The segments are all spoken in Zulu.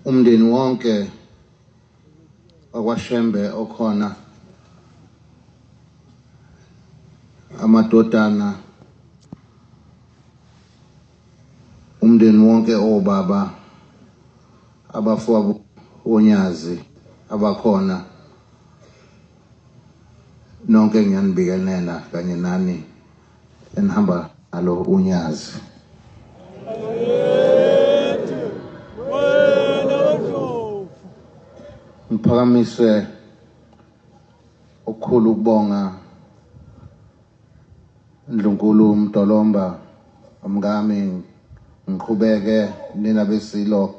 Umndeni wonke wakwaShembe okhona, amadodana, umndeni wonke, obaba, abafowabo oNyazi abakhona, nonke ngiyanibikelela kanye nani enihamba nalo uNyazi. Ngiphakamise okukhulu ukubonga Ndlunkulu Mdolomba, mkami, ngiqhubeke nina besilo,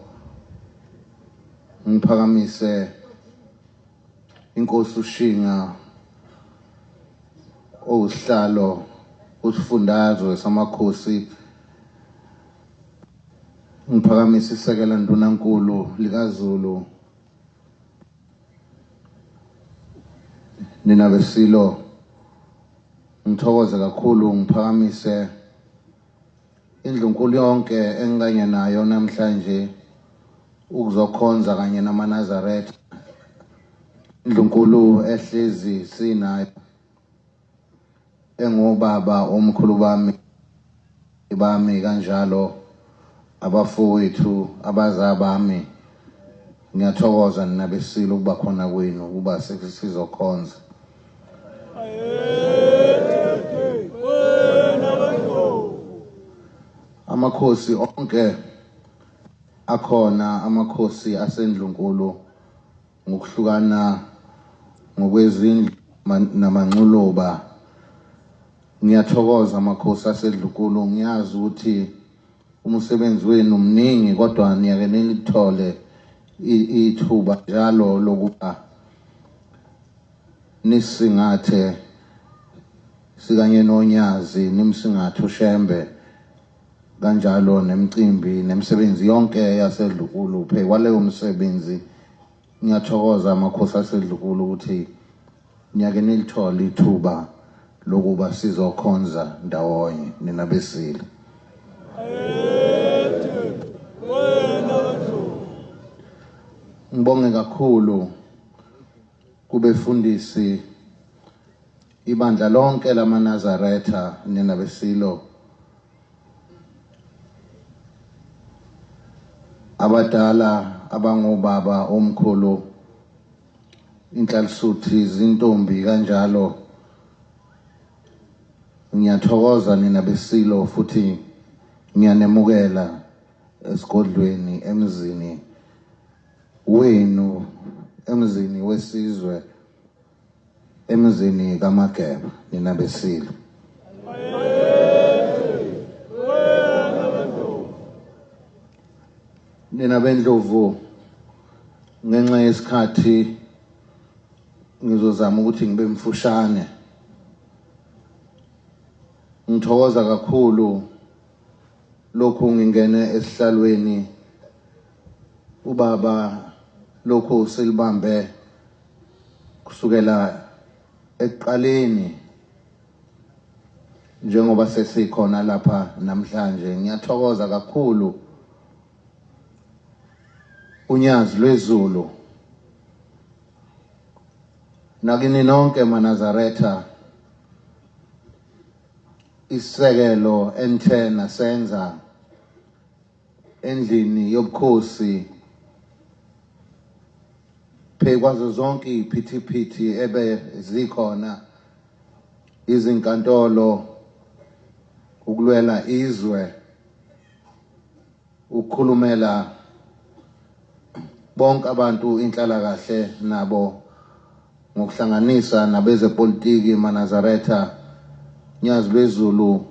ngiphakamise inkosi uShinga owusihlalo usifundazwe samakhosi, ngiphakamise isekela ndunankulu likaZulu, nina besilo, ngithokoze kakhulu, ngiphakamise indlunkulu yonke engikanye nayo namhlanje ukuzokhonza kanye namaNazaretha, indlunkulu ehlezi sinayo engubaba omkhulu bami kanjalo abafowethu abazabami. Ngiyathokoza nina besilo ukuba khona kwenu ukuba sizokhonza. Amakhosi onke akhona, amakhosi asendlunkulu ngokuhlukana ngokwezindlu namanxuluba. Ngiyathokoza amakhosi asendlunkulu, ngiyazi ukuthi umsebenzi wenu mningi kodwa niyake nilithole ithuba njalo lokuba nisingathe sikanye noNyazi, nimsingathe uShembe kanjalo nemicimbi nemisebenzi yonke yasedlukulu. Phe kwaleyo msebenzi ngiyathokoza amakhosi asedlukulu ukuthi niyake nilithole ithuba lokuba sizokhonza ndawonye nina besilo. Ngibonge kakhulu kubefundisi ibandla lonke lamaNazaretha nina besilo, abadala abangobaba omkhulu, inhlalisuthi, izintombi kanjalo. Ngiyathokoza nina besilo futhi ngiyanemukela esigodlweni, emzini wenu, emzini wesizwe, emzini kaMageba, nina besilo. Nina bendlovu, ngenxa yesikhathi ngizozama ukuthi ngibe mfushane. Ngithokoza kakhulu lokhu ngingene esihlalweni ubaba lokhu silibambe kusukela ekuqaleni njengoba sesikhona lapha namhlanje. Ngiyathokoza kakhulu uNyazi lwezulu nakini nonke maNazaretha, isisekelo enithe nasenza endlini yobukhosi phe kwazo zonke iziphithiphithi ebe zikhona, izinkantolo, ukulwela izwe, ukukhulumela bonke abantu inhlalakahle nabo ngokuhlanganisa nabezepolitiki maNazaretha, Nyazi lwezulu,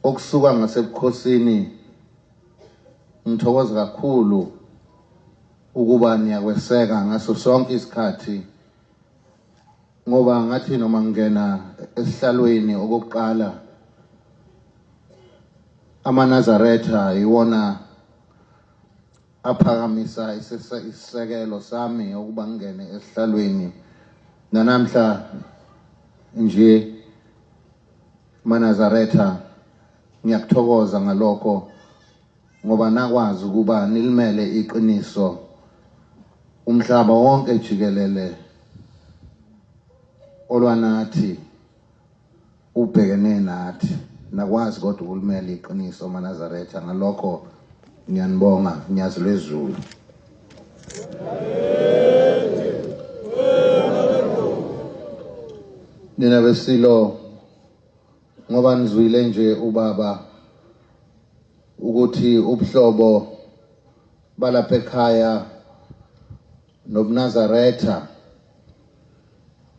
okusuka ngasebukhosini. Ngithokoza kakhulu ukuba niyakweseka ngaso sonke isikhathi, ngoba ngathi noma ngingena esihlalweni okokuqala amaNazaretha iwona aphakamisa isisekelo sami ukuba ngingene esihlalweni. Nanamhla nje maNazaretha ngiyakuthokoza ngalokho. Ngoba nakwazi ukuba nilimele iqiniso umhlaba wonke jikelele olwanathi ubhekene nathi, nakwazi kodwa ukulimela iqiniso maNazaretha. Ngalokho ngiyanibonga, Nyazi lwezulu. Nina besilo, ngoba nizwile nje ubaba ukuthi ubuhlobo balapha ekhaya nobuNazaretha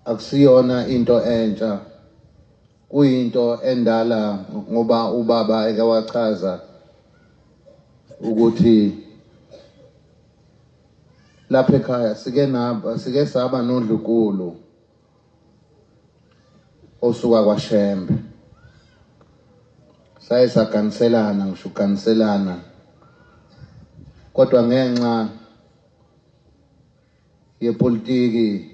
akusiyona into entsha, kuyinto endala, ngoba ubaba eke wachaza ukuthi lapha ekhaya sike naba sike saba nondlunkulu osuka kwaShembe, saye saganiselana, ngisho uganiselana, kodwa ngenxa yepolitiki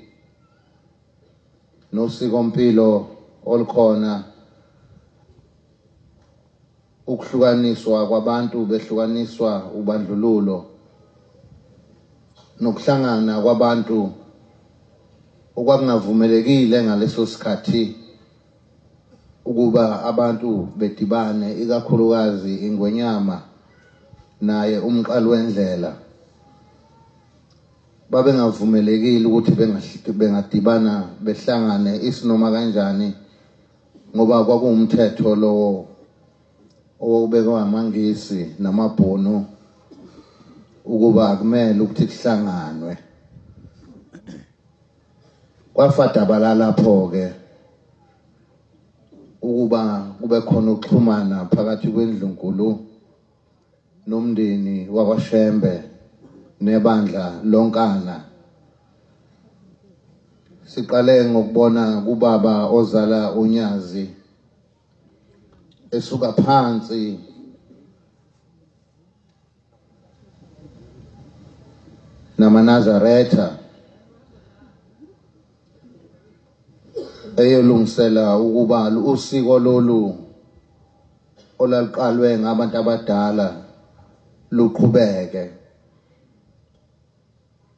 nosikompilo olukhona, ukuhlukaniswa kwabantu behlukaniswa ubandlululo nokuhlangana kwabantu okwakungavumelekile ngaleso sikhathi ukuba abantu bedibane, ikakhulukazi ingwenyama naye umqali wendlela, babengavumelekile ukuthi bengadibana behlangane isinoma kanjani, ngoba kwakuwumthetho lowo owawubekwa amaNgisi namabhunu ukuba kumele ukuthi kuhlanganwe. Kwafadabala lapho-ke ukuba kube khona ukuxhumana phakathi kwendlunkulu nomndeni wakwaShembe nebandla lonkana. Siqale ngokubona kubaba ozala uNyazi esuka phansi namaNazaretha eyolungisela ukuba usiko lolu olaluqalwe ngabantu abadala luqhubeke.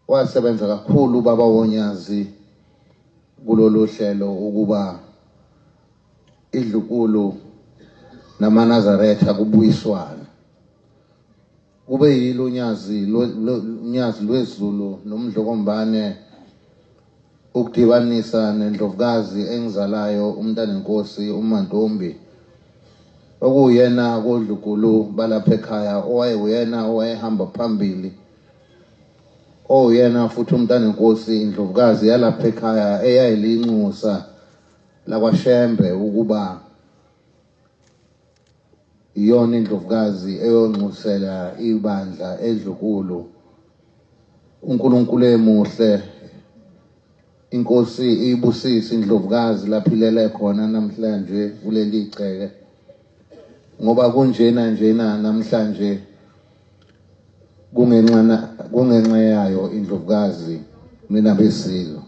Wasebenza kakhulu ubaba woNyazi kulolu hlelo ukuba idlukulu namaNazaretha kubuyiswana, kube yilo uNyazi uNyazi lwezulu nomdlokombane ukudibanisa nendlovukazi engizalayo umntanenkosi uMantombi, okuyena kodlukulu balapha ekhaya owayewuyena owayehamba phambili, owuyena futhi umntanenkosi indlovukazi yalapha ekhaya eyayilinxusa lakwaShembe ukuba iyona indlovukazi eyonxusela ibandla edlukulu. uNkulunkulu emuhle, inkosi ibusise indlovukazi laphilele khona namhlanje kuleli gceke, ngoba kunjena njena namhlanje kungenxa yayo indlovukazi mina besilo.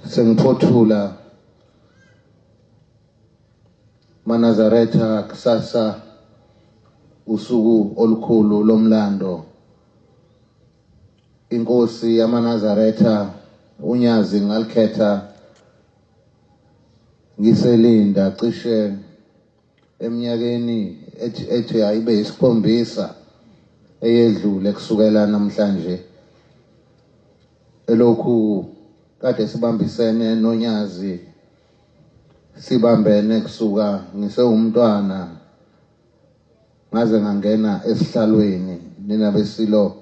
Sengiphothula maNazaretha, kusasa usuku olukhulu lomlando. Inkosi yamaNazaretha uNyazi ngalikhetha ngiselinda cishe eminyakeni ethi ayibe isikhombisa eyedlule kusukela namhlanje, elokhu kade sibambisene noNyazi, sibambene kusuka ngisewumntwana ngaze ngangena esihlalweni. Nina besilo,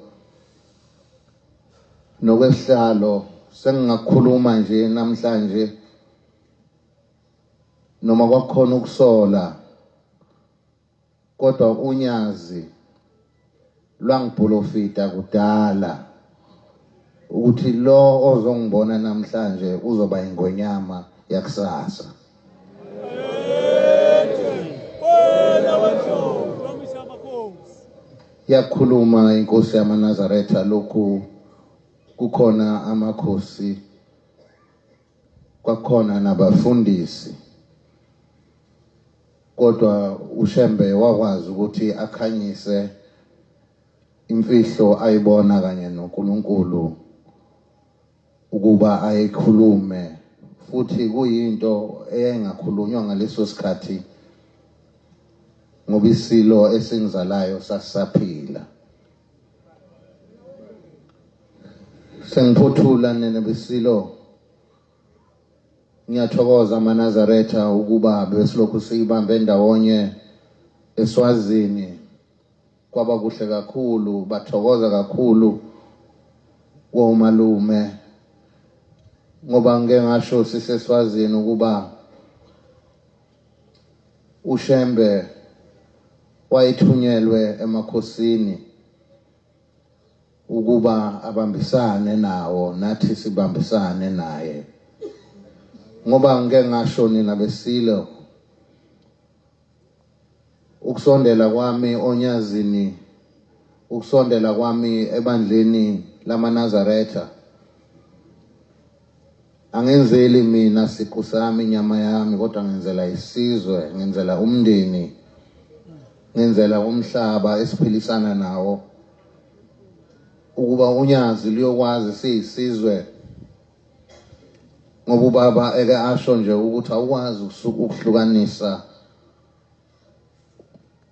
nokwesihlalo sengingakhuluma nje namhlanje, noma kwakhona ukusola, kodwa uNyazi lwangibholofida kudala ukuthi lo ozongibona namhlanje uzoba ingonyama yakusasa. Yakhuluma inkosi yamaNazaretha, lokhu kukhona amakhosi. Kwakhona nabafundisi. Kodwa uShembe wakwazi ukuthi akhanyise imfihlo ayibona kanye noNkulunkulu ukuba ayikhulume futhi kuyinto eyayingakhulunywa ngaleso sikhathi ngoba isilo esingizalayo sasisaphila. Sengiphothula nene besilo. Ngiyathokoza maNazaretha ukuba besilokhu siyibambe ndawonye eSwazini. Kwaba kuhle kakhulu, bathokoza kakhulu komalume ngoba ngike ngasho siseSwazini ukuba uShembe wayethunyelwe emakhosini ukuba abambisane nawo nathi sibambisane naye ngoba ngike ngasho nina besilo ukusondela kwami onyazini ukusondela kwami ebandleni lamaNazaretha angenzeli mina siqu sami inyama yami kodwa ngenzela isizwe ngenzela umndeni ngenzela umhlaba esiphilisana nawo ukuba unyazi luyokwazi siyisizwe ngoba ubaba eke asho nje ukuthi awukwazi ukuhlukanisa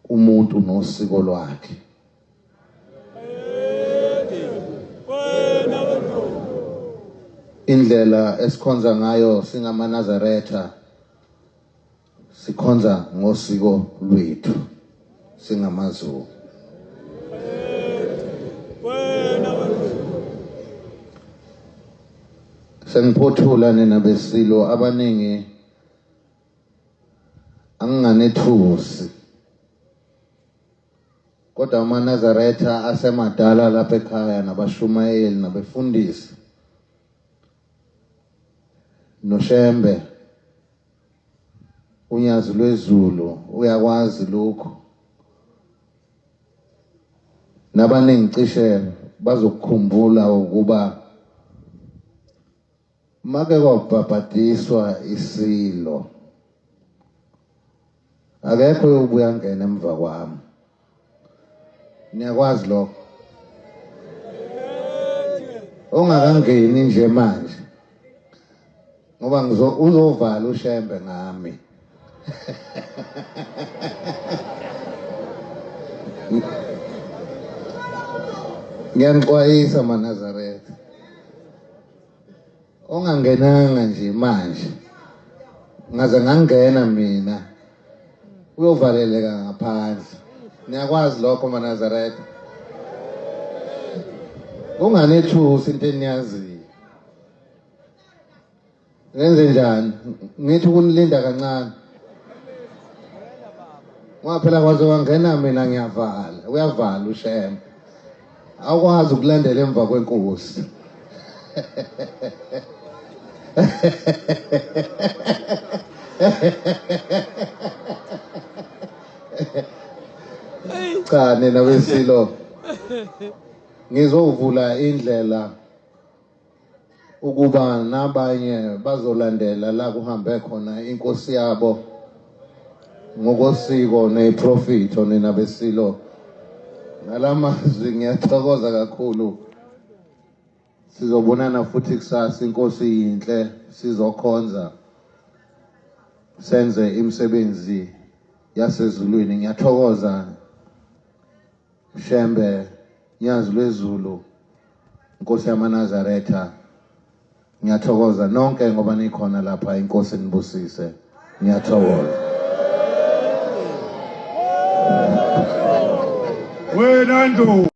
umuntu nosiko lwakhe. Indlela esikhonza ngayo singamaNazaretha sikhonza ngosiko lwethu singamaZulu. Sengiphothula nina besilo abaningi anginganethusi kodwa amaNazaretha asemadala lapha ekhaya nabashumayeli nabefundisi noShembe uNyazi lwezulu uyakwazi lokhu nabaningi cishe bazokukhumbula ukuba make kwabhabhadiswa isilo akekho yobuya ngena emva kwami. Niyakwazi lokho ongakangeni nje manje ngoba uzovala uShembe ngami. Ngiyanixwayisa maNazaretha ongangenanga nje manje ngaze ngangena mina uyovaleleka ngaphandle. Niyakwazi lokho maNazaretha? Kunganethusi into eniyaziyo. Ngenze njani? Ngithi ukunilinda kancane. Ngoba phela kwaze wangena mina ngiyavala, uyavala uShembe. Awukwazi ukulandela emva kwenkosi. Cha nina besilo ngizovula indlela ukuba nabanye bazolandela la kuhambe khona inkosi yabo ngokosiko neprofitho nina besilo. Ngalamazwi ngiyathokoza kakhulu. Sizobonana futhi kusasa, inkosi yinhle, sizokhonza senze imisebenzi yasezulwini. Ngiyathokoza Shembe, Nyazi lwezulu, Nkosi yamaNazaretha. Ngiyathokoza nonke ngoba nikhona lapha, inkosi nibusise. Ngiyathokoza. Wena Ndlovu.